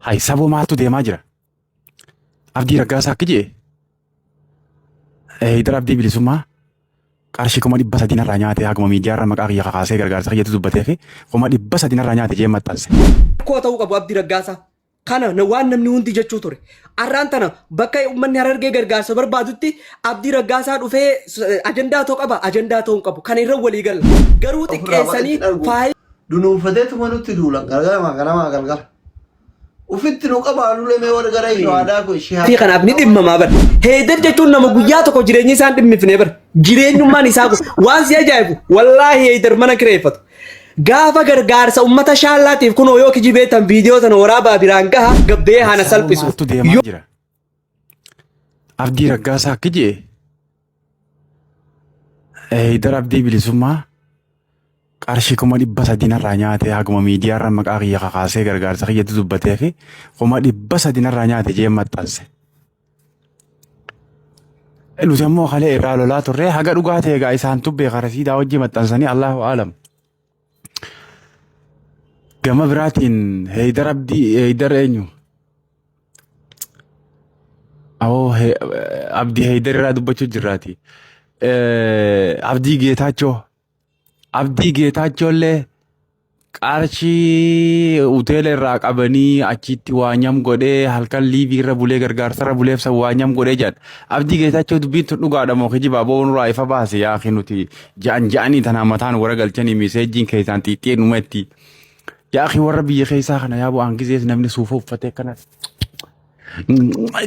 Hay saboo maaltu deemaa jira? Abdii Raggaasaa akki jee Heydar Abdii Bilisummaa qarshii 300,000 narraa nyaate haguma miidiyaarra maqaa kiyya kakaasee gargaarsa kiyyatti dubbatee fi 300,000 narraa nyaate jee maxxanse. Rakkoo ta'uu qabu Abdii Raggaasaa. Kana waan namni hundi jechuu ture. Arraan tana bakka uummanni Harargee gargaarsa barbaadutti Abdii Raggaasaa dhufee ajandaa ta'uu qaba ajandaa ta'uu hin qabu. Kana irra walii galla. Garuu Ofirraa xiqqeessanii baqatti dhargu. faayii Dunuunfateetuma nutti duulan galgala ganamaa galgala. Ufitti nu qabaa nulee mee warra gara shawaadaa kun ishee fi kanaaf ni dhimmamaa bar. Heydar jechuun nama guyyaa tokko jireenya isaan dhimmifne bar. Jireenyummaan isaa kun waan si ajaa'ibu wallaahi Heydar mana kireeffatu. Gaafa gargaarsa ummata shaallaatiif kunoo yoo kijibeetan viidiyoo sana waraabaa biraan gaha gabbee haana Saboo salphisu. maaltu deemaa jira? Abdii Raggaasaa akki jee Heydar Abdii Bilisummaa qarshii 300,000 narraa nyaate haguma miidiyaarra maqaa kiyya kakaasee gargaarsa kiyyatti dubbatee fi 300,000 narraa nyaate jee maxxanse. Nuti ammoo kalee irraa lolaa turre haga dhugaa ta'e egaa isaan tubbee karasiidaa hojii maxxansanii Allahu aalam. Gama biraatiin Heydar Abdii Heydar eenyu? Awoo Abdii Heydar irraa dubbachuu jirraati. Abdii Geetaachoo Abdii Geetaachoo illee qarshii hoteela irraa qabanii achitti waa nyam godhee halkan liivii irra bulee gargaarsa irra buleef san waa nyam godhee jedha. Abdii Geetaachoo dubbiin tun dhugaadha moo kijibaa boo nurraa ifa baase yaa akhi nuti ja'an ja'anii tanaa mataan wara galchanii miseejjiin keessaan xiixxee numa itti. Yaa akhi warra biyya keessaa kana yaa bu'aan gizees namni suufa uffatee akkana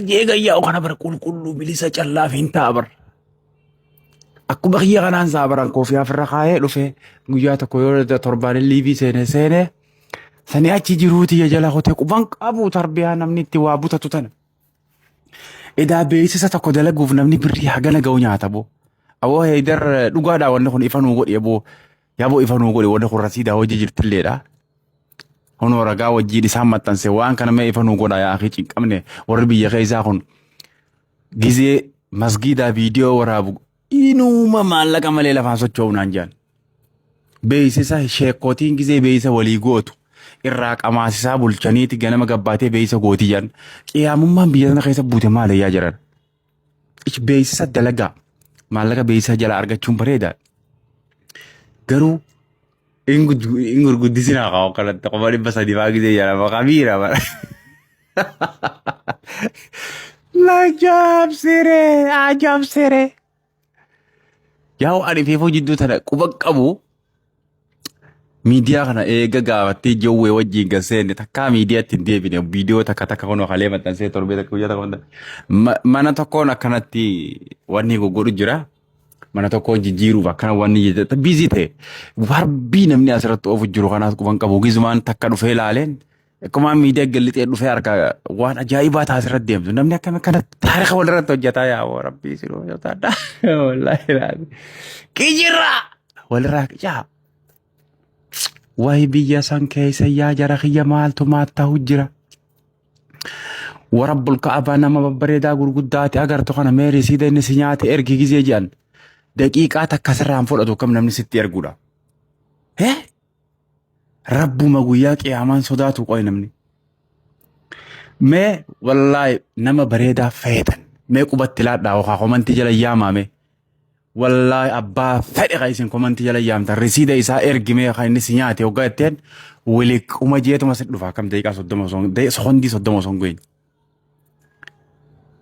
jeegayyaa kana bara qulqulluu bilisa callaaf hin ta'a bara. Akkuma kiyya kanaan saabaran koofiyaa ofirra kaayee dhufe guyyaa tokko yoo torbaan liivii seene seene sanii achi jiruu tiyya jala kutee quban qabu tarbiyaa namni itti waa butatu tana. Edaa beeksisa tokko dalaguuf namni birrii hagana ga'u nyaata boo. Aboo Heydar dhugaadhaa wanni kun ifa nuu godhi aboo. Yaaboo ifa nuu godhi wanni kun rasiidaa hojii jirtilleedha. Honoo ragaa wajjiin isaan maxxanse waan kana mee ifa nuu godha yaa akii cinqabne warri biyya keessaa kun. Gizee masgiidaa viidiyoo waraabu inuuma maallaqa malee lafaan socho'u naan jedhan. Beeksisa sheekkootiin gizee beeksisa walii gootu irraa qamaasisaa bulchaniiti ganama gabbaatee beeksisa gootii jedhan. Qiyaamummaan biyya sana keessa buute maali yaa jiran. Beeksisa dalagaa maallaqa beeksisa jala argachuun bareeda. Garuu in gurguddisinaa qabu kanatti 300,000 fa'aa gizee jedhama kabiira bara. Ajab siree ajab siree. Yaa'u ani feefuu jidduu tana quba qabu miidiyaa kana eega gaafattee jawwee wajjin gad seenne takkaa miidiyaatti hin deebine viidiyoo takka takka kunoo kalee maxxansee torbee takka guyyaa takka maxxanse mana tokkoon akkanatti wanni goggodhu jira. Mana tokkoon jijjiiruuf akkana wanni jedhe biizii ta'e warbii namni asirratti oofu jiru kanaas quban qabu gizumaan takka dhufee ilaaleen Akkumaan miidiyaa gallixee dhufee harka waan ajaa'ibaa taasirra deemtu. Namni akkam akkana taarika walirratti hojjetaa yaa oo rabbii isin hojjetaadha. Wallaahi laali. Qijirraa walirraa qicaa. Wayi biyya san keessa yaa jara kiyya maaltu maal ta'u jira. Warabbul ka'abaa nama babbareedaa gurguddaati agartu kana meerii siida inni si nyaate ergi gizee jedhan. Daqiiqaa takka sirraan fudhatu kam namni sitti ergudha. Hee? Rabbuma guyyaa qiyaamaan sodaatu qoy namni. Mee wallaahi nama bareedaa feetan mee qubatti laadhaa yookaan komantii jala yaamaa mee. Wallaahi abbaa fedhe kan isin komantii jala yaamtan risiida isaa ergi mee kan inni si nyaate hoggaa jetteen wiliquma jeetuma si dhufa akkam daqiiqaa 30 osoo sekondii 30 osoo hin geenye.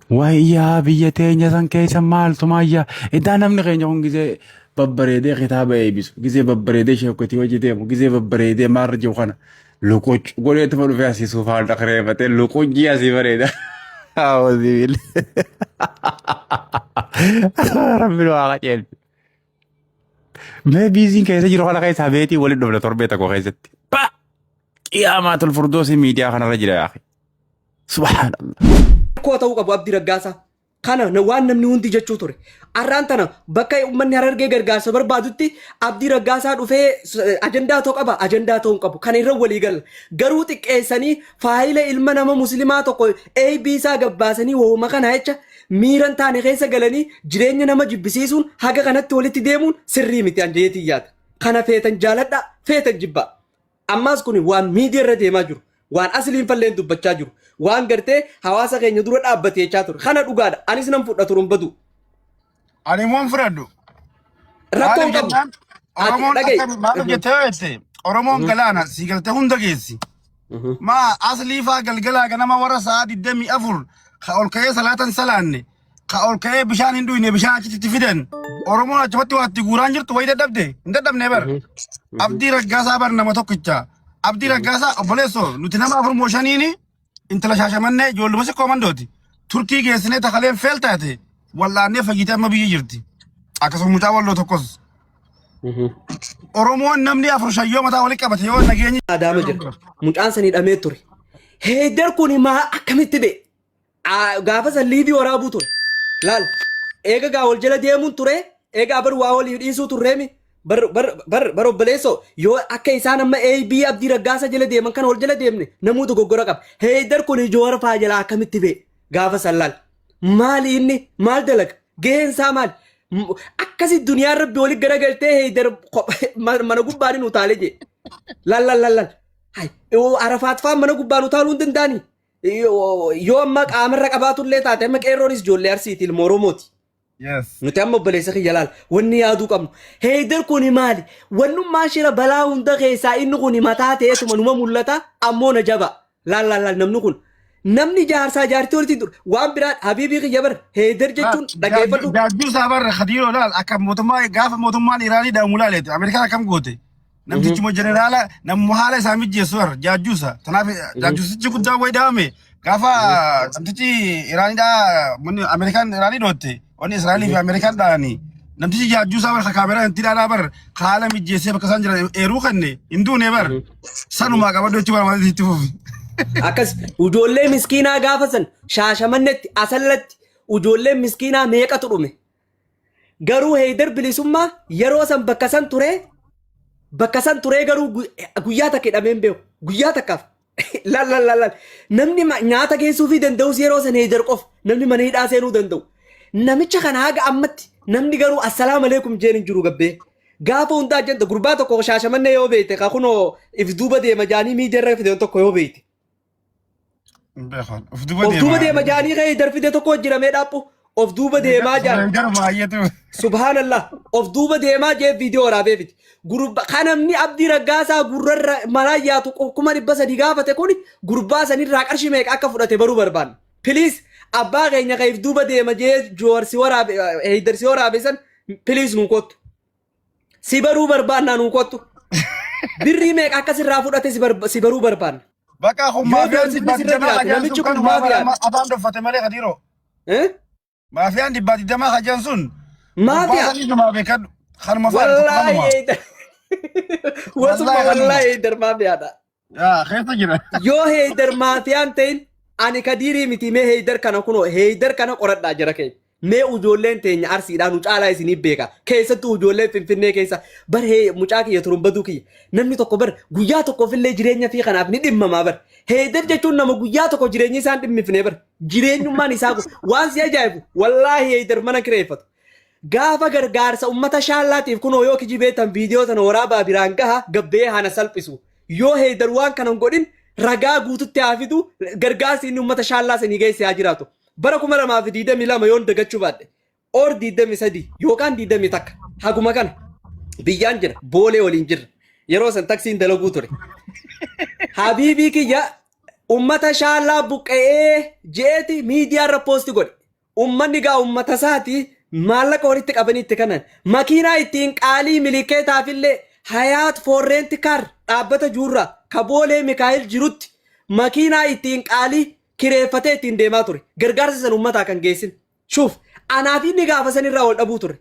Wayyaa biyya teenya san keessa maaltu maayyaa idaa namni keenya kun gizee babbareedee kitaaba eebbisu gizee babbareedee sheekotii hojii deemu gizee babbareedee maarra jiru kana luquc godheetuma dhufee asii suufaan dhaqreeffatee luquccii asii bareeda. Hawwazibil. Rabbi nu haa qajeelchu. Mee biiziin keessa jiru kana keessaa beetii walitti dhufna torbee tokko keessatti. Ba! Qiyaamaatul furdoosii miidiyaa kanarra jira yaa akhi. Subhaanallah. Rakkoo ta'uu qabu Abdii Raggaasaa. Kana waan namni hundi jechuu ture. Arraan tana bakka uummanni Harargee gargaarsa barbaadutti Abdii Raggaasaa dhufee ajandaa ta'uu qaba ajandaa ta'uu hin qabu. Kana irra walii galla. Garuu xiqqeessanii faayila ilma nama muslimaa tokko eeybii isaa gabbaasanii wooma kana jecha miira hin taane keessa galanii jireenya nama jibbisiisuun haga kanatti walitti deemuun sirrii miti an jeetiin yaada. Kana feetan jaaladhaa feetan jibbaa. Ammaas kun waan miidiyaa irra deemaa jiru. Waan asliin falleen dubbachaa jiru. Waan gartee hawaasa keenya dura dhaabbate jechaa ture. Kana dhugaadha. Anis nan fudha turun badu. Ani immoo hin fudhadhu. Rakkoo hin Maaliif qabu. jennaan Ati Oromoon dhaga'i. akka maaliif jettee yoo jette Oromoon galaana si galtee hunda geessi. Maa aslii faa galgalaa ganama warra sa'a 24 ka ol ka'ee salaatan salaanne ka ol ka'ee bishaan hin dhuyne bishaan achitti itti fidan Oromoon achumatti waa itti guuraan jirtu wayii dadhabde hin dadhabne bar. Abdii Raggaasaa bar nama tokkicha. Abdii Raggaasaa obboleessoo nuti nama afur moo shaniini intala shaashamannee ijoolluma sikkoo mandooti. Turkii geessinee takaleen feel taate wallaannee fayyitee amma biyya jirti. Akkasuma mucaa walloo tokkos. Oromoon namni afur shayyoo mataa walitti qabate yoo nageenyi Adaama jira. Mucaan san hidhamee ture. Heydar kun maa akkamitti bee? Gaafa san liivii waraabuu ture. Laal. Eega gaa wal jala deemuun ture. Eega bar waa walii dhiisuu turreemi. Bar bar bar bar obboleessoo yoo akka isaan amma AB Abdii Raggaasa jala deeman kana wal jala deemne namuu dogoggora qaba. Heydar kun Joowar faa jala akkamitti bee? Gaafa san laal. Maali inni? Maal dalaga? Gaheen isaa maali? Akkasi duniyaan rabbi wali garagaltee Heydar mana gubbaan hin utaalee jee. Laal laal laal laal. Hay, Arafaat faan mana gubbaan utaaluu hin danda'anii? Yoo amma qaamarra qabaatullee taate amma qeerroonis ijoollee Arsiiti ilma Oromooti. Yes. Nuti amma obboleessa kiyya laal wanni yaaduu qabnu. Heydar kuni maali? Wannummaan shira balaa hunda keessaa inni kuni mataa ta'eetuma numa mul'ata ammoo na jaba. Laal laal laal namni kun. Namni jaarsaa jaartii walitti dur waan biraa habiibii kiyya bar Heydar jechuun dhaggeeffadhu. Jaajjuu isaa barra Khadiiroo laal akka mootummaa gaafa mootummaan Iraanii dhaamu laaleeti Ameerikaan akkam goote. Namtichuma jeneraala namuma haala isaa mijjeessu har jaajjuusa. Tanaaf jaajjuusichi guddaan wayi dhaame gaafa namtichi Iraanidhaa manni Ameerikaan Iraanii dhootte wanni Israa'elii fi Ameerikaan dhahanii namtichi jaajjuusaa bar kaameraa itti ilaalaa bar haala mijjeessee bakka isaan jiran eeruu kenne hin duune bar sanumaa qabadhu jechuu barbaade itti fufi. Akkas ijoollee miskiinaa gaafa san Shaashamannetti Asallatti ijoolleen miskiinaa meeqatu dhume. Garuu Heydar Bilisummaa yeroo san bakka san turee bakka san turee garuu guyyaa takka hidhamee hin beeku. Guyyaa takkaaf. Laal laal laal laal. Namni nyaata geessuufii danda'us yeroo san Heydar qofa. Namni mana hidhaa seenuu danda'u. Namicha kana haga ammatti namni garuu assalaamu alaikum jeen hin jiru gabbee. Gaafa hundaa jenta gurbaa tokko Shaashamannee yoo beekte ka kunoo if duuba deema jaanii miidiyaa irra fidan tokko yoo beekte. Hin beekan. Of duuba Of duuba deema. deema jaanii ka'ee darfide tokko jiramee dhaaphu. Of duuba deemaa jaan. Gara baay'eetu. Subhaanallah. Of duuba deemaa jee viidiyoo waraabee fiti. Gurba kan namni Abdii Raggaasaa gurrarra malaa yaatu 300,000 gaafate kun gurbaa sanirraa qarshii meeqa akka fudhate baruu barbaanna. Please abbaa keenya kan if duuba deema jee Joowar si waraabe Heydar si waraabe san please nuu kottu. Si baruu barbaannaa nuu kottu. Birrii meeqa akka sirraa fudhate si baruu barbaanna. Bakka kun Yoo maafiyaan doorsifni dhibbaa sirra digdamaa jiraate kajaan namichi sun kun kanumaa bara maafiyaadha. afaan dhoffate malee kadiiroo. Eh? Maafiyaan 120 kajaan sun gurbaa Maafiyaa. sanii numaa beekadhu. Kanuma faana tokko Wallaahi kanuma. eeyda. Wasuma Wallaahi kanuma. wallaahi eeydar maafiyaadha. Yaa keessa jira. Yoo Heydar maafiyaan ta'in ani kadiirii miti mee Heydar kana kunoo Heydar kana qoradhaa jara keenya. Mee ujoolleen teenya Arsiidhaa nu caalaa isiniif beeka. Keessattuu ujoolleen Finfinnee keessa bar hee mucaa kiyya turumbaduu kiyya. Namni tokko bar guyyaa tokkoofillee jireenya fi kanaaf ni dhimmamaa bar. Heydar jechuun nama guyyaa tokko jireenyi isaan dhimmifne bar. Jireenyummaan isaa kun waan si ajaa'ibu wallaahi Heydar mana kireeffatu. Gaafa gargaarsa ummata shaallaatiif kunoo yoo kijibeetan viidiyoo tana waraabaa biraan gaha gabbee hana salphisu. Yoo Heydar waan kana hin godhin ragaa guututti haa fidu gargaarsi inni ummata shaallaa sanii geesse haa jiraatu. Bara 2022 yoon dagachuu baadhe or 23 yookaan 21 haguma kana biyyaan jira boolee waliin jirra. Yeroo san taksiin dalaguu ture. Habiibii kiyya ummata shaallaa buqqa'ee je'eeti miidiyaa irra poosti godhe. Ummanni gaa ummata isaati maallaqa walitti qabanii itti kanan. Makiinaa ittiin qaalii milikeetaafillee Hayaat for rent car dhaabbata juurraa ka Boolee Mikaa'el jirutti makiinaa ittiin qaalii kireeffatee ittiin deemaa ture. Gargaarsa san ummataa kan geessin. Shuuf anaaf inni gaafa san irraa wal dhabuu ture.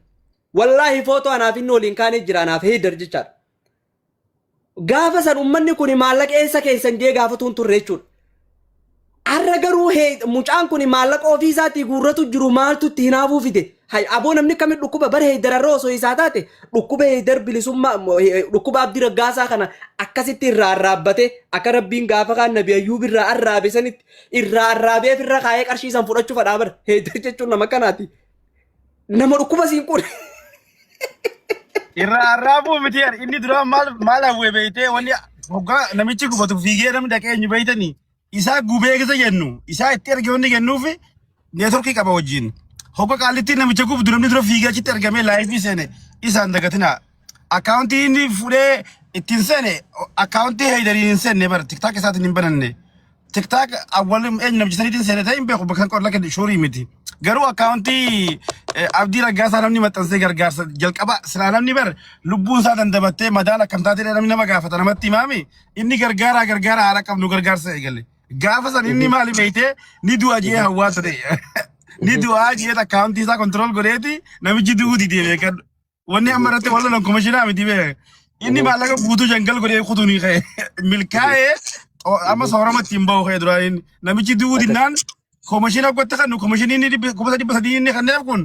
Wallaahi footoo anaaf inni waliin kaanee jira anaaf Heydar jechaadha. Gaafa san ummanni kun maallaqa eessa keessan jee gaafatuun turre jechuudha. Har'a garuu mucaan kun maallaqa ofii isaatii guurratu jiru maaltu itti hinaafuu fide. Hay aboo namni akkamitti dhukkuba bara Heydar har'a osoo isaa taate dhukkuba Heydar bilisummaa dhukkuba Abdii Raggaasaa kana akkasitti irraa arraabbate akka rabbiin gaafa kaan Nabi Ayyuub irraa arraabe sanitti irraa arraabee ofirra kaayee qarshii san fudhachuu fadhaa bara Heydar jechuun nama kanaati. Nama dhukkuba siin qune. Irraa arraabuu miti inni duraan maal maal hawwee beeytee wanni Hoggaa namichi gubatu fiigee namni dhaqee eenyu beeytanii isaa gubee gisa jennu isaa itti erge wanni jennuufi networkii qaba wajjin. Hogga qaallittiin namicha gubdu namni dura fiigee achitti argamee live seene isaan dagatinaa. Akkaawuntii inni fuudhee ittiin seene akkaawuntii Heydariin hin seenne bara TikTok isaatiin hin bananne. TikTok awwal eenyu namicha saniitiin seene ta'e hin beeku bakka kan qorla kennu shuurii miti. Garuu akkaawuntii Abdii Raggaasaa namni maxxansee gargaarsa jalqaba silaa namni bar lubbuun isaa dandamattee madaala akkam taatee namni nama gaafata namatti himaami inni gargaaraa gargaaraa haala qabnu gargaarsa eegale. Gaafa san inni maali beeytee ni du'a jee hawwaa ture. Ni du'aa jee akkaawuntii isaa control godheeti namichi du'uu didee beekan. Wanni amma irratti wal lolan komishinaa miti bee. Inni maallaqa guutuu jangal godhee kutuu ni ka'e. Milkaa'ee amma soorama ittiin bahu ka'e duraan inni. Namichi du'uu dinnaan komishina gotti kan komishinii inni 300,000 inni kanneef kun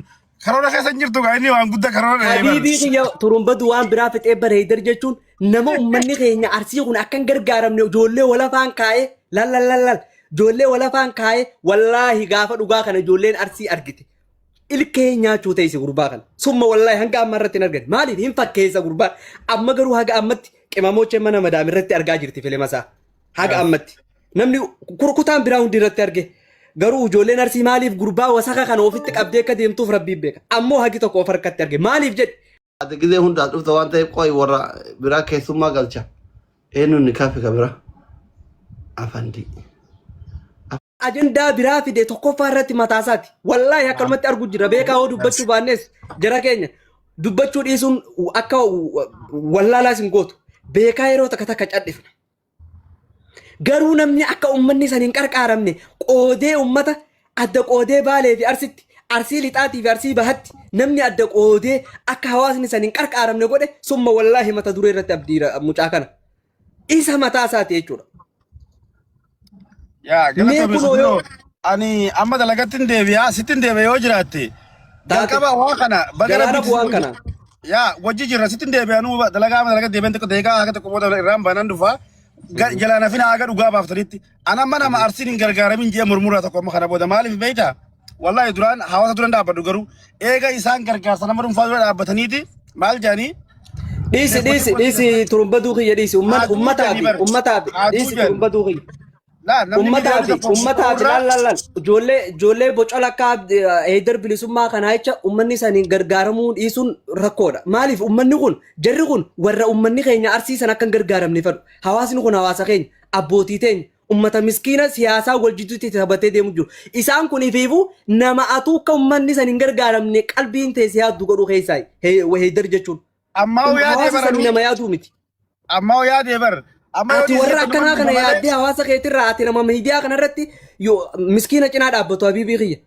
karoora keessa hin jirtu gaa inni waan guddaa karoora dhahee bara. Habiibii kiyya turumbadu waan biraa fixee bareedar jechuun nama ummanni keenya Arsii kun akka hin gargaaramne ijoollee walafaan kaa'ee lal lal lal lal ijoollee walafaan kaa'ee wallaahi gaafa dhugaa kana ijoolleen Arsii argite ilkee nyaachuu teessi gurbaa kana. Summa wallaahi hanga amma irratti hin argane. Maaliif hin fakkeessa gurbaan. Amma garuu haga ammatti qimamoochee mana madaam irratti argaa jirti filima isaa. Haga ammatti. Namni kurkutaan biraa hundi irratti arge. Garuu ijoolleen Arsii maaliif gurbaa wasaka kana ofitti qabdee akka deemtuuf rabbiin beeka. Ammoo hagi tokko of harkatti arge. Maaliif jedhe? Ati gizee hundaa dhufta waan ta'eef qo'i warra biraa keessummaa galcha. Eenyuun ni kaafe ka biraa? Afandii. Ajandaa biraa fide tokkoffaa irratti mataasaati. Wallaahi akkanumatti argu jira. Beekaa hoo dubbachuu baannes jara keenya dubbachuu dhiisuun akka wallaalaas hin gootu. Beekaa yeroo takka takka cadhifna. Garuu namni akka uummanni san hin qarqaaramne qoodee uummata adda qoodee Baalee fi Arsitti, Arsii Lixaatii fi Arsii Bahatti namni adda qoodee akka hawaasni san hin qarqaaramne godhe summa wallaahi mata duree irratti abdii mucaa kana. Isa mataa isaati jechuudha. Yaa Mee galatoomi kunoo Sufiyoo. yoo Ani amma dalagatti hin deebi'a sitti hin deebi'a yoo jiraatte taate jalqaba waa kana baga galaana rabbitti si bu'aan wajji kana. yaa wajji jirra sitti hin deebi'a nuu dalagaa amma dalagatti deebi'an xiqqoo deeqaa haga tokko booda irraan baanaan dhufa jalaan hafina haga dhugaa baaftanitti an amma nama Arsiin hin gargaaramin jee murmuraa tokko amma kana booda maaliif beektaa wallahi duraan hawaasa duran dhaabbadhu garuu eega isaan gargaarsa nama dhuunfaa dura dhaabbataniiti maal jedhanii Dhiisi dhiisi dhiisi turumbaduu kiyya dhiisi haaduu ummataa jedhanii fi bar ummataa fi haaduu dhiisi jedhan turumbaduu kiyya. Laa namni Ummataa miiliyoona fi tokko ummataa fi irraa laal laal laal ijoollee ijoollee bocola akka Heydar bilisummaa kanaa jecha ummanni saniin gargaaramuu dhiisuun rakkoodha. Maaliif ummanni kun jarri kun warra ummanni keenya Arsii san akka hin gargaaramne fedhu. Hawaasni kun hawaasa keenya abbootii teenya ummata miskiina siyaasaa wal jidduutti taphatee deemu jiru. Isaan kun ifiifuu nama atuu akka ummanni san hin gargaaramne qalbiin tee si yaaddu godhuu keessaa Heydar jechuun. Ammaa yaadee Hawaasa bara sanii nuti nama yaaduu miti. Ammaa yaadee bar amma yoo Ati dhiisee warra kanuma akkanaa dhufa kana malee yaaddee hawaasa keetirraa ati nama miidiyaa kanarratti yoo miskiina cinaa dhaabbatu habiibii kiyya.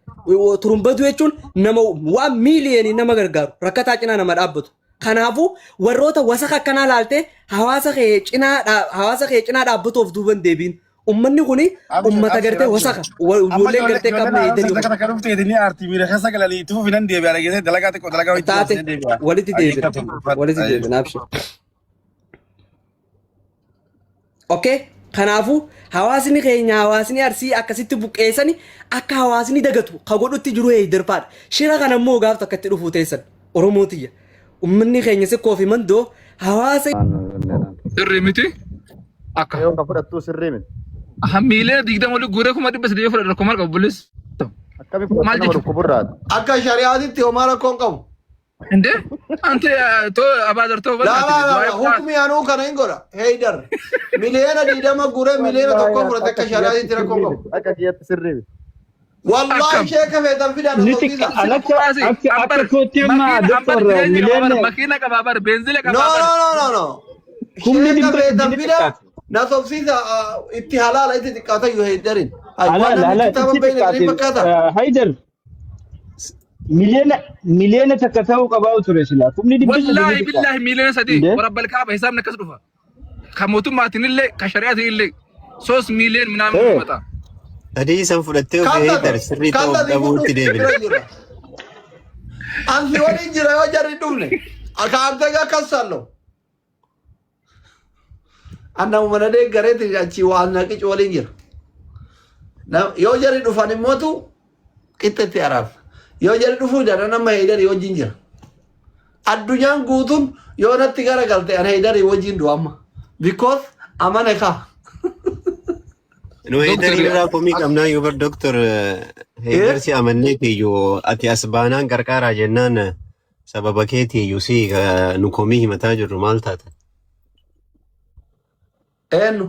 Turumbaduu jechuun nama waan miiliyoonii nama gargaaru rakkataa cinaa nama dhaabbatu. Kanaafuu warroota wasaka akkanaa laaltee hawaasa kee cinaa hawaasa kee cinaa dhaabbatu of duuban deebiin. Ummanni kuni Abshir ummata abshir gartee abshir. wasaka Amma ijoolleen ijoollee gartee ijoolleen qabne haaromsa eedanii takka kun. takka dhufte ni aarti miira keessa galanii itti fufi nan deebi'a dhageessee dalagaa xiqqoo dalagaa wajjin Taate nan deebi'a. walitti deebina. Ayyee Walitti deebina abshir. Okay? Kanaafuu hawaasni keenya hawaasni Arsii akkasitti buqqeessani akka hawaasni dagatu ka godhutti jiru Heeydarfaadha. Shira kana immoo gaaf takka itti dhufuu teessan Oromoo tiyya. Ummanni keenya Sikkoo fi Mandoo hawaasa Sirrii miti. Akka. Yoo ka fudhattuu sirrii miti. Miiliyoona 20 olii guuree 300,000 yoo fudhate rakkoo maal qaba obboleessi? Akkami fudhatta Maal nama jechuudha? dhukkuburraati. Akka shari'aatitti homaa rakkoon qabu. Inde ante to abaadar to Laa laa laa du'aa laa hukmi anuu kana hin godha. Heydar. Miliyoona 20 guuree miliyoona 1 Wallaahi fudhate akka akka kiyyatti shari'aatitti rakkoon sirrii qabu. miti. Akka kiyyatti sirrii miti. Wallaahi Akkam. sheeka feetan fidaa na Ni sobsiisa. xiqqa an akka Baasi akka ambar akka kootti amma makiina ambar doktor jireenya qaba bar miliyoona makiina qaba bar beenzila No qaba bar no no no no. kumni Sheeka dhibba feetan sadii ni fidaa xiqqaate. na sobsiisa itti halaala itti xiqqaata iyyuu heydarin. Ay waan Halaal namni halaal kitaaba itti hin beekne xiqqaate isiniif fakkaata. Haydar miliyoona miliyoona takka ta'uu qabaa ture silaa kumni 300 ni Wallaahi xiqqaate. billahi 3 miiliyoona Indee warabbal kaaba hisaabni akkas dhufa. Ka mootummaatiin illee ka shari'aatiin illee ሶስት ሚሊዮን ምናምን ee ይመጣ Sadii isan fudhattee of Kallati eeyitar sirrii ta'uuf kallati dhabuutti fudhu deebina. bira jira. Ansi waliin jira yoo jarri hin dhufne. Akka ante akkas sallo. Anna mana deeggareeti achi waan naqicu waliin jira. Yoo jarri dhufan immootu qixxetti araarsa. Yoo jarri dhufuu dana nama Heedarii wajjin jira. Addunyaan guutuun yoo natti garagalte an Heedarii wajjin du'a amma. Because Amane kaa. Nu Doktor heedarii irraa komii qabnaa yoo bar doktor heedar si amannee kiyyoo ati as baanaan qarqaaraa jennaan sababa keetii si nu komii himataa jirru maal taata? Eenyu?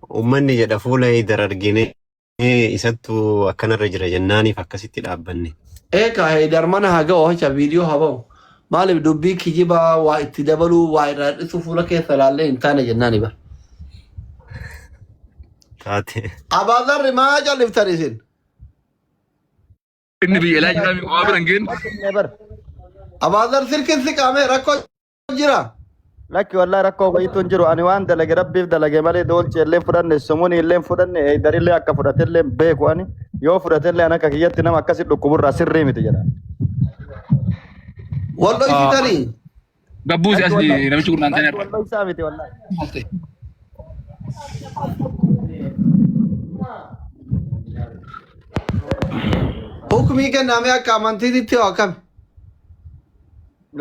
Uummanni jedha fuula heedar argine isattu akkanarra jira jennaaniif akkasitti dhaabbanne. Eekaa heedar mana haa ga'u hacha viidiyoo haa ba'u. Maaliif dubbii kijibaa waa itti dabaluu waa irraa hir'isuu fuula keessa ilaallee hin taane jennaani bara. Taate. Abaazarri maa calliftan isin? Inni biyya alaa jira waa bira hin geenne. Qophiin bar. Abaazar silkiin si qaamee rakkoo jira. Lakki wallahi rakkoo wayiitu hin jiru. Ani waan dalage rabbiif dalage malee doolchi illee fudhanne sumuni illee fudhanne eeydarillee akka fudhatellee hin beeku ani. Yoo fudhatellee ani akka kiyyatti nama akkasi dhukkuburraa sirrii miti jedha. Wal dhoysitanii. Gabbuusi Lakki asli wallahi namichi kun naan lakki ta'e wallahi isaa miti wallahi. Hukumii kenname akka amantiititti hoo akkami?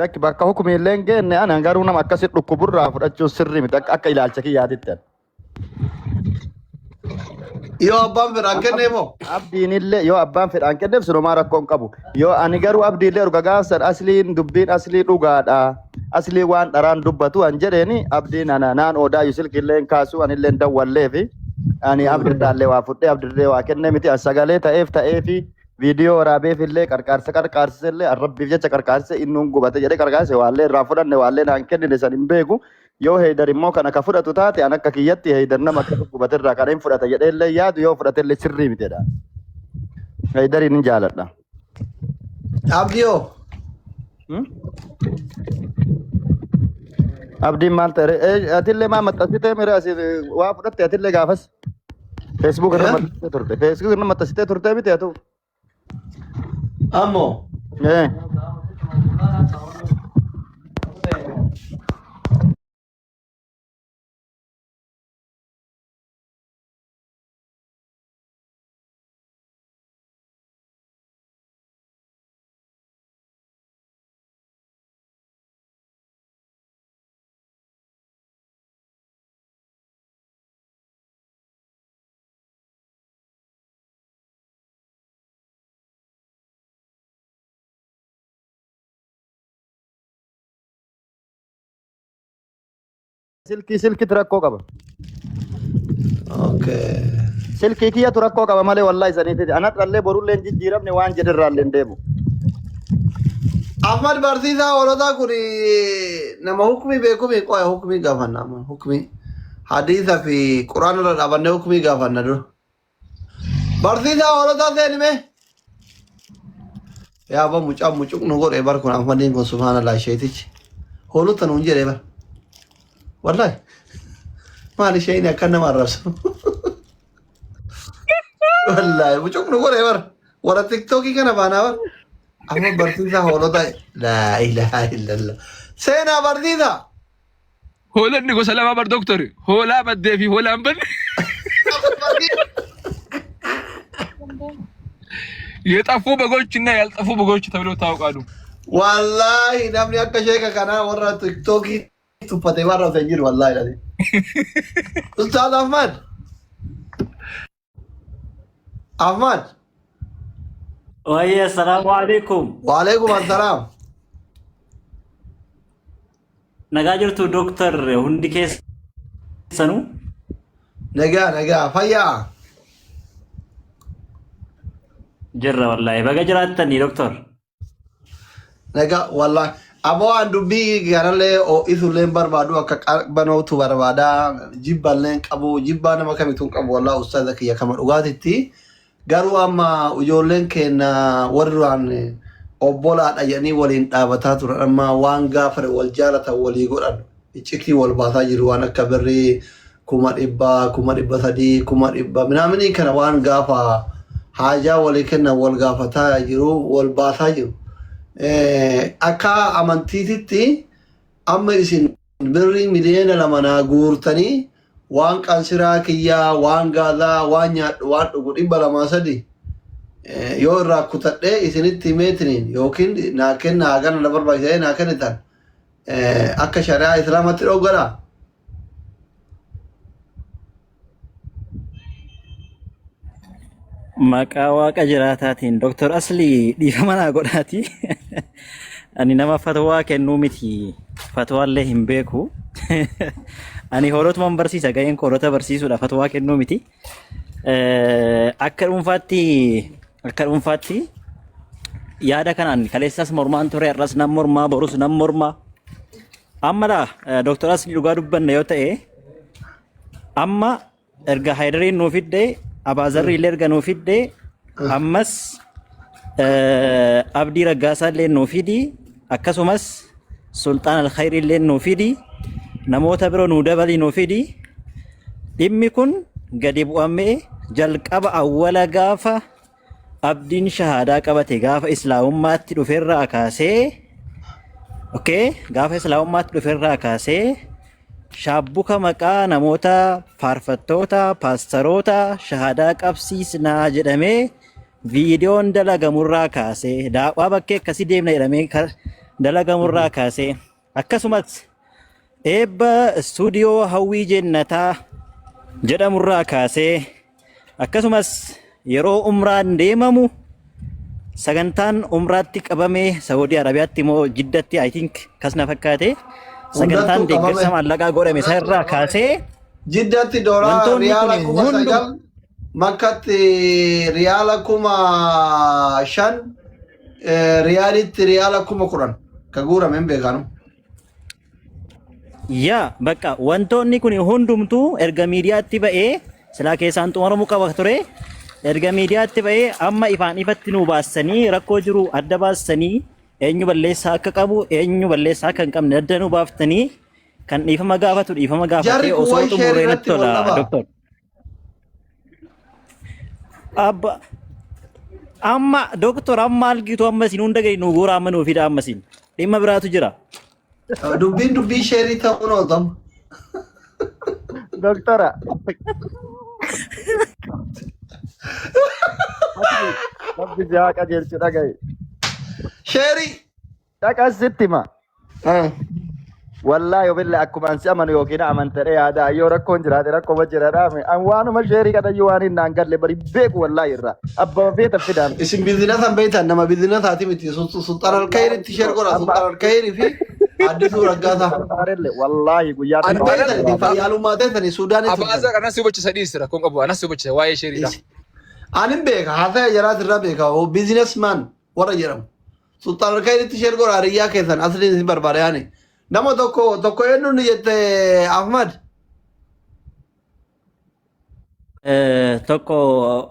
Lakki bakka hukumi illee hin geenne ani garuu nama akkasi dhukkuburraa fudhachuun sirrii miti akka ilaalcha kiyyaatitti ani. Yoo abbaan fedhaan kennee moo? Abdiin illee yoo abbaan fedhaan kenneef sinumaa rakkoo hin qabu. Yoo ani garuu abdii illee erga gaafsan asliin dubbiin aslii dhugaadha. Aslii waan dharaan dubbatu an jedheeni abdiin ana naan oodaayu silki illee hin kaasu ani illee hin dawwalleefi. Ani abdirraallee waa fudhee abdirree waa kennee miti as sagalee ta'eef ta'eefi viidiyoo waraabeef illee qarqaarsa qarqaarsise illee arrabbiif jecha qarqaarsise innuun gubate jedhee qarqaarse waallee irraa fudhanne waallee naan kennine san hin beeku. Yoo Heydar immoo kana ka fudhatu taate an akka kiyyatti Heydar nama akka gubate irraa kana hin fudhata jedhee illee yaadu yoo fudhate illee sirrii miti jedha. Heydariin hin jaaladha. Abdii hoo? Abdiin maal ta'e? Atillee maa maxxansitee mira asii waa fudhatte atillee gaafas. Facebook irra maxxansitee turte. Facebook irra maxxansitee turte miti atu. Ammoo. Silkii silkitu rakkoo qaba. Okay. Silkii kiyyatu rakkoo qaba malee wallahi saniif anarrallee borullee hin jijjiiramne waan jedherraallee hin deemu. Ahmad barsiisaa hoolotaa kun nama hukmii beekumii qoya hukmii gaafanna amma hukmii hadiisa fi quraana irra dhaabannee hukmii gaafanna dura. Barsiisaa hoolotaa seenime. Yaa ba mucaa mucuq nu godhe bar kun Ahmadiin kun subhaanallah sheetichi. Hoolota nuun jedhe bar. Wallahi maali isheen akka nama arrabsu. Wallahi mucuq nu godhe bar. Warra tiktookii kana baanaa bar. Amma barsiisaa hoolota laa ilaaha illallah. Seenaa barsiisaa. Hoolonni gosa lama bar doktori. Hoolaa baddee fi hoolaa hin badne. የጠፉ በጎች እና ያልጠፉ በጎች ተብለው ይታወቃሉ። Wallaahi namni akka sheeka kanaa warra tiktookii tuffatee waan raabsa hin jiru wallaahi dhale. Ustaaz Ahmad. Ahmad. Wayye, assalaamu alaikum. Waalaikum assalaam. Nagaa jirtu dooktar hundi keessanuu. Nagaa nagaa fayyaa. Jirra wallaahi baga jiraattanii dooktar. Nagaa wallaahi. Aboo an dubbii kanallee ho'isullee hin barbaadu akka qabanootu barbaada jibballee hin qabu jibbaa nama kamitu hin qabu wallaahi ustaaza kiyya kama dhugaatitti. Garuu amma ijoolleen keenya warri duraan obbolaadha jedhanii waliin dhaabataa turan amma waan gaafa wal jaalatan walii godhan iccitii wal baasaa jiru waan akka birrii 100,000, 300,000, 100,000 minaaminii kana waan gaafa haajaa walii kennan wal gaafataa jiru wal baasaa jiru. Akka amantiititti amma isin birrii 2,000,000 naa guurtanii waan qansiraa kiyyaa, waan gaazaa, waan nyaadhu, waan dhugu 200 3 yoo irraa kutadhee isinitti himeetiniin yookiin naa kenna hagana na barbaachisa naa kennitan akka shari'aa islaamatti dhoggadha. Maqaa waaqa jiraataatiin Dr. Aslii dhiifama naa godhaati. Ani nama fatwaa kennuu miti. Fatwaallee hin beeku. Ani hoolotuman barsiisa. Gaheen koo hoolota barsiisuudha. Fatwaa kennuu miti. Akka dhuunfaatti akka dhuunfaatti yaada kanaan kaleessas mormaan ture har'as nan mormaa borus nan mormaa. Amma laa Dr. Aslii dhugaa dubbanna yoo ta'e amma Erga Haydariin nuu fidde, Abaazarri illee erga nuu fidde, ammas Abdii Raggaasaa illee nuu fidi, akkasumas Sulxaan Alkhayrii illee nuu fidi, namoota biroo nuu dabalii nuu fidi. Dhimmi kun gadi bu'amee jalqaba awwala gaafa Abdiin shahaadaa qabate gaafa islaamummaatti dhuferraa kaasee okay, gaafa islaamummaatti dhuferraa kaasee shaabbuka maqaa namoota faarfattoota paastaroota shahaadaa qabsiisnaa jedhamee viidiyoon dalagamurraa kaasee daawwaa bakkee akkasii deemna jedhamee dalagamurraa kaasee akkasumas eebba istuudiyoo hawwii jennataa jedhamurraa kaasee Akkasumas yeroo umraan deemamu sagantaan umraatti qabame Saudi Arabiyaatti immoo Jiddatti I think kas na fakkaate sagantaan Hundattuu deeggarsa qabame. maallaqaa godhame isa irraa kaasee Jiddatti doolaa wantoonni riyaala kun kuma hundu sagal makkatti riyaala 5000 riyaalitti riyaala 10,000 ka guurame hin beekanu. Yaa bakka wantoonni kun hundumtuu erga miidiyaatti ba'ee silaa keessaan xumuramuu qaba ture. Erga miidiyaatti ba'ee amma ifaan ifatti nu baasanii rakkoo jiru adda baasanii eenyu balleessaa akka qabu eenyu balleessaa akka hin qabne adda nu baaftanii kan dhiifama gaafatu dhiifama Jarri gaafatee kun osoo wayi sheer xumuree natti irratti wal tola dhabaa. doktor. Abba amma doktor amma algitu amma isin hunda gadi nu guura amma nuu fida amma isin dhimma biraatu jira. Dubbiin dubbii sheerii ta'uun ooltama. Doktora. Rabbi si haa qajeelchu dhaga'i. Sheerii. Dhaqas sitti hima. Wallaahi obille akkuma an si amanu yookiin amantadhe yaada yoo rakkoon jiraate rakkoo jira dhaame an waanuma sheerii kanayyuu waan hin naan galle bari beeku wallaahi irraa abbama feeta fidaan. Isin biizinasa beektan nama biizinasaati miti. Sulxaan Alkayiritti sheer godha. Amma Sulxaan Alkayirii fi Addisuu Raggaasaa. Arelle wallaahi guyyaa Hin tokko beektan isin fayyaalummaa teessanii Suudaanii turtan. Abaaza anas si hubachisa dhiisi rakkoon qabu anas si hubachisa waa'ee sheeriidha. Ani hin beeka haasaya jaraas irraa beeka. Biizinesmaan warra jedhamu. Sulxaan Alkayiritti sheer godha hariyyaa keessan asliin isin barbaada yaani. Nama tokko tokko eenyuun ni jette Ahmad? Tokko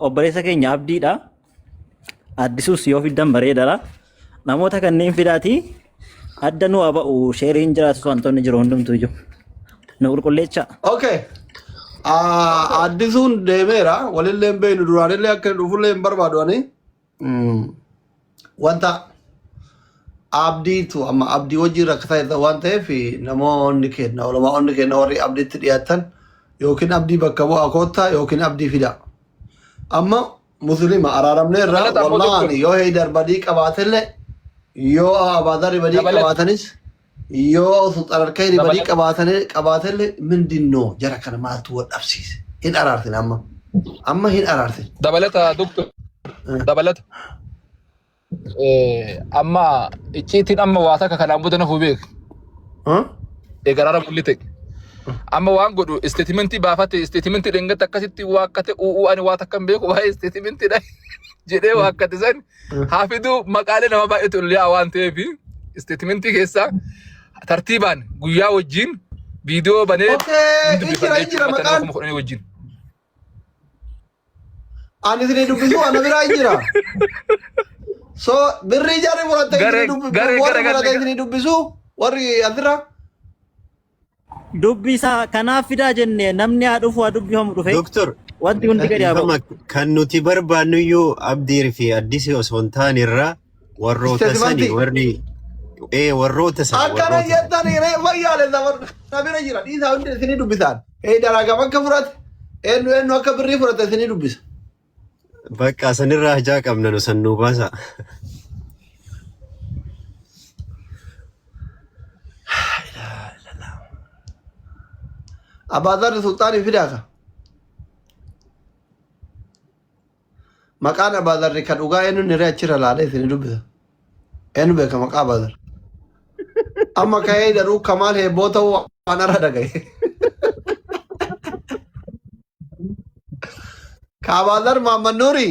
obboleessa keenya Abdiidha. Addisuus yoo fiddan bareedaadha. Namoota kanneen fidaati adda nu haa ba'u sheeriin jiraatus wantoonni jiru hundumtuu iyyuu. Nu qulqulleechaa. Okay. Addisuun deemeera. Walillee hin beeknu duraanillee akka inni dhufullee hin barbaadu ani. Wanta abdiitu amma abdii wajjin rakkataa jirta waan ta'eef namoonni keenya ulamaa'onni keenya warri abdiitti dhiyaatan yookiin abdii bakka bu'aa koottaa yookiin abdii fidaa. Amma muslima araaramneerra Dabalata ammoo wallahi doktor. yoo heydar badii qabaatellee yoo abaazarri badii Dabalata. qabaatanis yoo sulxaan alkayri badii Dabalata. qabaatellee mindinnoo jara kana maaltu wal dhabsiise hin araartin amma amma hin araartin. Dabalata doktor. Dabalata. Amma icciitiin amma waa takka kanaan booda nafuu beek. Eegaraara mulli ta'e. Amma waan godhu isteetimentii baafate isteetimentii dhengatti akkasitti waakkate u'uu ani waa takka hin beeku waa'ee isteetimentiidha jedhee waakkate san haa fiduu maqaalee nama baay'eetu ol yaa'a waan ta'eef isteetimentii keessaa tartiibaan guyyaa wajjin viidiyoo banee Okay, hin injira dubbifanne injira jechuudha maqaan 10,000 wajjin. Ani isinii dubbisu ana biraa hin jira. So birrii jarri fudhatte isinii Garee dubbi garee warri gara fudhatte galle isinii dubbisu warri asirra. Dubbisaa kanaaf fidaa jenne namni haa dhufu haa dubbifamu dhufe Doktor, wanti hundi gadi haa ba'u. dhiifama kan nuti barbaannu iyyuu Abdiir fi Addisii osoo hin taane irraa warroota sani Isteetimantii. warri ee warroota san Akkana warroota san. jettanii ree fayyaalessa na bira jira dhiisaa hundi isinii dubbisaan. Hey dalagaa akka fudhate eenyu eenyu akka birrii fudhate isinii dubbisa. Bakka sanirraa hajaa qabna nu san nuu baasa. Abaazarri sulxaanii fidaa ka. Maqaan Abaazarri ka dhugaa eenyuun hiree achirra laalee isin dubbisa. Eenyu beeka maqaa Abaazar? Amma ka'ee jedhu Kamaal Heebboo ta'uu waan irra dhagaye. Ka Abaazar Mahammad Nuuri.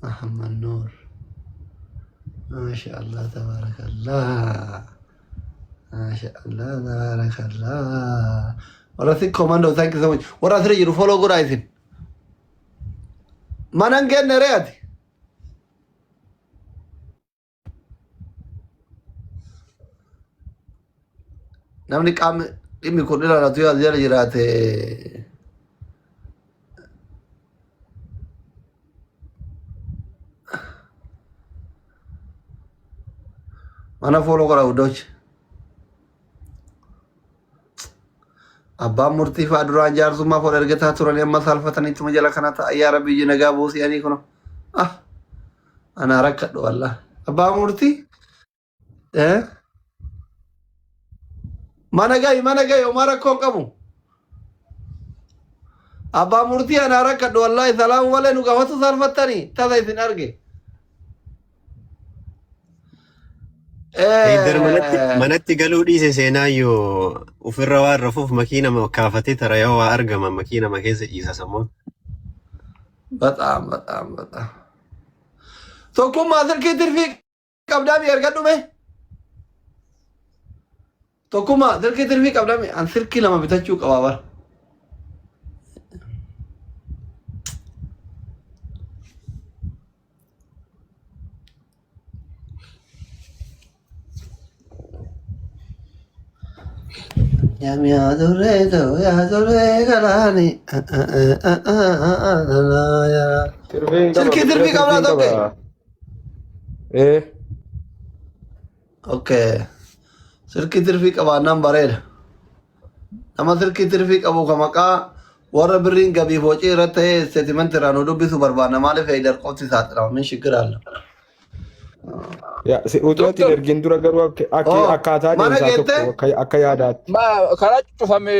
Mahammad Nuur. Maasha Allah tabaarakallah. Maasha Allah tabaarakallah. Warra si commando thank you so much. Warra asirra jiru follow godhaa isin. Mana hin geenne ree ati. Namni qaamni dhimmi kun ilaallatu yoo as jala jiraate mana follow godhaa guddochi. Abbaan murtii fa'aa duraan jaarsummaaf ol ergataa turanii amma saalfataniituma jala kana ta'a yaa rabbi iji nagaa buusii anii kuno. Ah anaa rakkadhu wallah. Abbaa murtii eh mana gahi mana gahi homaa rakkoo hin qabu. Abbaa murtii anaa rakkadhu wallahi salaamu malee nu gaafatu saalfattanii tasa isin arge. Heydar manatti manatti galuu dhiise seenaayyuu ofirra waan rafuuf makiina kaafatee tara yoo waa argama makiinama keessa ciisa sammuun. Bataam bataam bataam. Tokkummaa silkii tirfii qabdaa mi argadhu mee? Tokkummaa silkii tirfii qabdaa mi? An silkii lama bitachuu qabaa bara. Yaa duree ta'u yaa duree galaani. Tirfiin qaba. Silkii Bilbila tirfii qabdaa tirfiin tokke. qaba. Ee. Okay. Silkii tirfii qabaannaan bareeda. Nama silkii tirfii qabu ka maqaa warra birriin gabiif hocii irratti ta'ee isteetimanti irraa nu dubbisu barbaanna maaliif heydar qofti saaxilama min shiggir alla. Yaa, si utuu ati hin Doktor ergin dura garuu akka akka- Oh, akkaataa mana deemsaa tokko geette? akka akka yaadaatti. Ma karaa cufame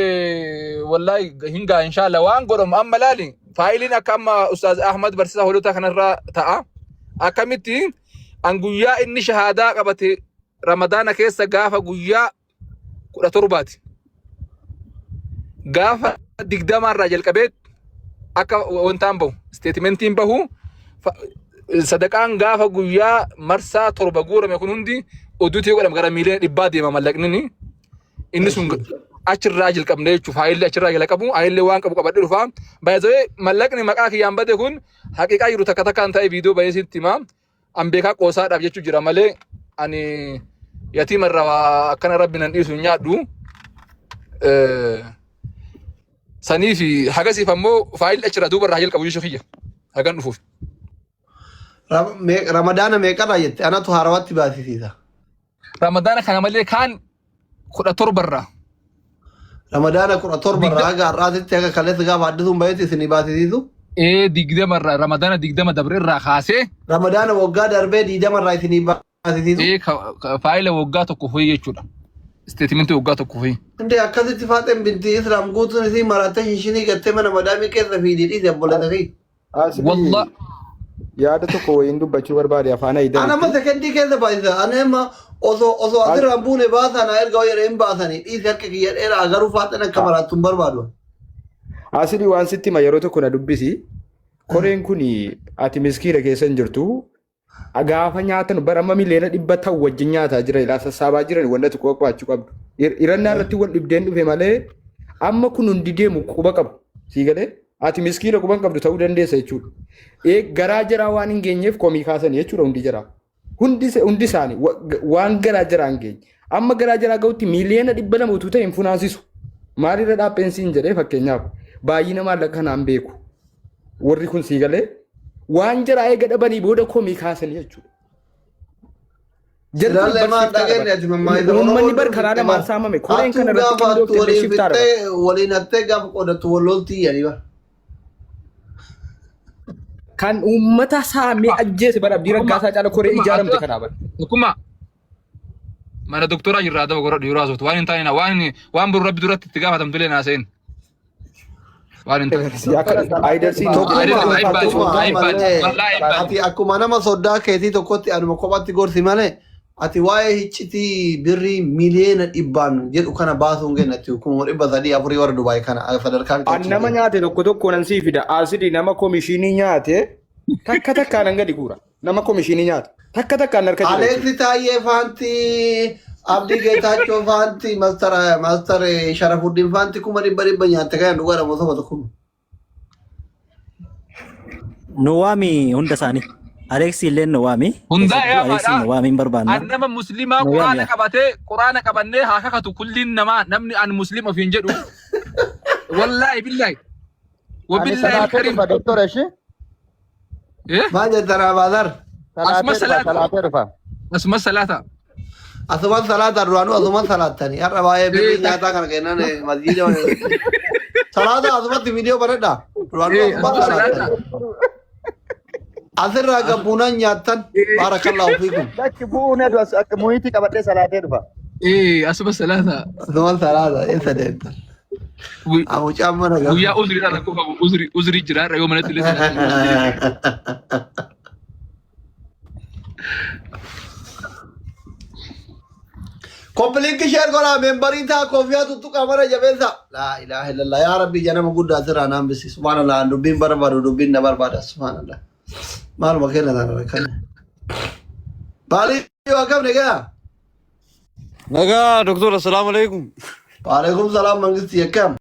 wallahi hin gaa inshallah waan godhamu amma laali faayiliin akka amma ustaaz Ahmad barsiisaa hoolotaa kanarraa ta'a akkamitti an guyyaa inni shahaadaa qabate ramadaana keessa gaafa guyyaa 17ti. Gaafa 20 irraa jalqabee akka wantaan bahu isteetimentiin bahu sadaqaan gaafa guyyaa marsaa 7 guurame kun hundi oduutii yoo godhame gara miiliyoona dhibbaa deema mallaqni inni sun achirraa jalqabne jechuuf haayillee achirraa jalqabu haayillee waan qabu qabadhe dhufa. Baay'ee mallaqni maqaa kiyyaan bade kun haqiqaa jiru takka takkaan ta'e viidiyoo bahee sitti hima. An beekaa qoosaadhaaf jechuu jira malee ani yatiima irraa waa akkana rabbi nan dhiisu hin nyaadhu. Sanii fi hagasiif ammoo faayilli achirraa duuba irraa jalqabu jechuu kiyya hagan dhufuuf. Ramadaana meeqarraa jette anatu haarawatti baasisiisa. Ramadaana kana malee kaan 17 irraa. Ramadaana 17 irraa haga har'aatitti haga kaleessa gaafa addisuun bahetti isinii baasisiisu. Ee 20 irraa Ramadaana 20 dabre irraa kaasee. Ramadaana waggaa darbee 20 irraa isinii baasisiisu. Ee faayila waggaa tokko hoyi jechuudha. Isteetimentii waggaa tokko hoyi. Indee akkasitti faaxeen binti Islaam guutuun isii marattee shinshinii gattee mana madaamii keessa fiidii dhiise obboleessa kiyya. Asli Wallah yaada tokko wayiin dubbachuu barbaade afaan Ana amma Haydaritti. sekendii keessa baasisa. Ani amma osoo osoo asirraan buune baasaa naa erga hojii hin baasanii dhiisi harka kiyya dheeraa garuu faaxeen akka maraattu hin barbaadu. Asli waan sitti hima yeroo tokko na dubbisi. Koreen kun ati miskiina keessa hin jirtu. Gaafa nyaatan bara amma 100,000,000 ta'u wajjin nyaataa jiran ilaa sassaabaa jiran wanta xiqqoo qabaachuu qabdu. Irannaa irratti wal dhibdeen dhufe malee amma kun hundi deemu quba qabu. Sii galee ati miskiina quba hin qabdu ta'uu dandeessa jechuudha. Ee garaa jaraa waan hin geenyeef komii kaasanii jechuudha hundi jaraa. Hundi hundi isaanii waan garaa jaraa hin geenye. Amma garaa jaraa ga'utti 200,000,000 utuu ta'e hin funaansisu. Maalirra dhaabbeen siin jedhee fakkeenyaaf baay'ina maallaqa kanaan beeku. Warri kun sii galee waan jaraa eega dhabanii booda komii kaasanii jechuudha. Jarri kun Silaallee bar maan shiftaadha dhageenye bar. ati mammaaksa Uummanni Oromoon bar dur karaa fixxe lamaan bar. saamame. Koreen Hattuun kana irratti gaafa hattu qindoofte illee waliin shiftaadha bar. fixxee waliin hattee gaafa qoodattu wal loltii jedhanii bar. Kan uummata saamee ajjeese bar Abdii Tokkummaa Raggaasaa caala koree tokkummaa ijaaramte adda kanaa bar. tokkummaa mana doktoraa jirra adaba godhadhu yeroo haasoftu waan hin taane waan waan boru rabbi duratti itti gaafatamtu illee naasa'in. Waan hin taane. Akka Ayidarsiin Tokkuma Ayidarsiin ayibbaati. akkuma Ayibbaati. ammallee Wallaahi ayibbaati. ati akkuma nama soddaa keetii tokkotti anuma kophatti gorsi malee ati waa'ee hiccitii birrii miliyoona dhibbaan jedhu kana baasuun kennatti 300,000 warra Dubaay kana sadarkaan An nama nyaate tokko tokko nan sii fida. Asidii nama komishinii nyaate takka takkaan an gadi guura. Nama komishinii nyaate takka takkaan harka jira jechuudha. Aleeksi Taayyee faanti, Abdii Geetaachoo faanti, Master Master Sharafuddin faanti 100,000 nyaatte kan dhugaadha moo soba tokko. Nu waami hunda isaanii. Aleeksii illee nu waami. Hundaa Keessattuu Aleeksii yaamaadha. nu waami hin barbaanna. An nama muslimaa Nu waami quraana yaa. qabatee quraana qabannee haa kakatu kulliin namaa namni an muslim ofiin jedhu. Wallaahi billaahi. Ani Wabillaahi salaatee alkarim. dhufa doktora ishee. Eh? Maal jettan Abaazar? Asuma Salaatee dhufa salaata. salaatee dhufa. Asuma salaata. Asuman salaata duraanuu asuman salaattanii har'a baay'ee birrii nyaataa kana kennan masjiida salaata asumatti viidiyoo baradha duraanuu Eh, asuman asuma salaata. salaattanii asirraa gabbuunaan nyaattan baarakallaahu fiikum Lakki bu'uun hedu as akka muhiitii qabadhee salaatee dhufa. Eh, asuma salaata. asuman salaata eessa deemtan amucaan mana Guyyaa uzriidhaan rakkoo qabu uzri uzrii jira har'a yoo manatti illee salaata. Koppilinki sheer godhaa membarii taa koofiyaa tuttuqaa mana jabeessa. Laa ilaaha illallah yaa rabbi ija nama guddaa asirraa naan bisi. Subhaanallah an dubbiin barbaadu dubbiin na barbaada subhaanallah. Maaluma kenna taana rakkanne. Baalii yoo akkam nagaa? Nagaa doktora, salaamu alaikum. Waalaikum salaam mangisti akkam?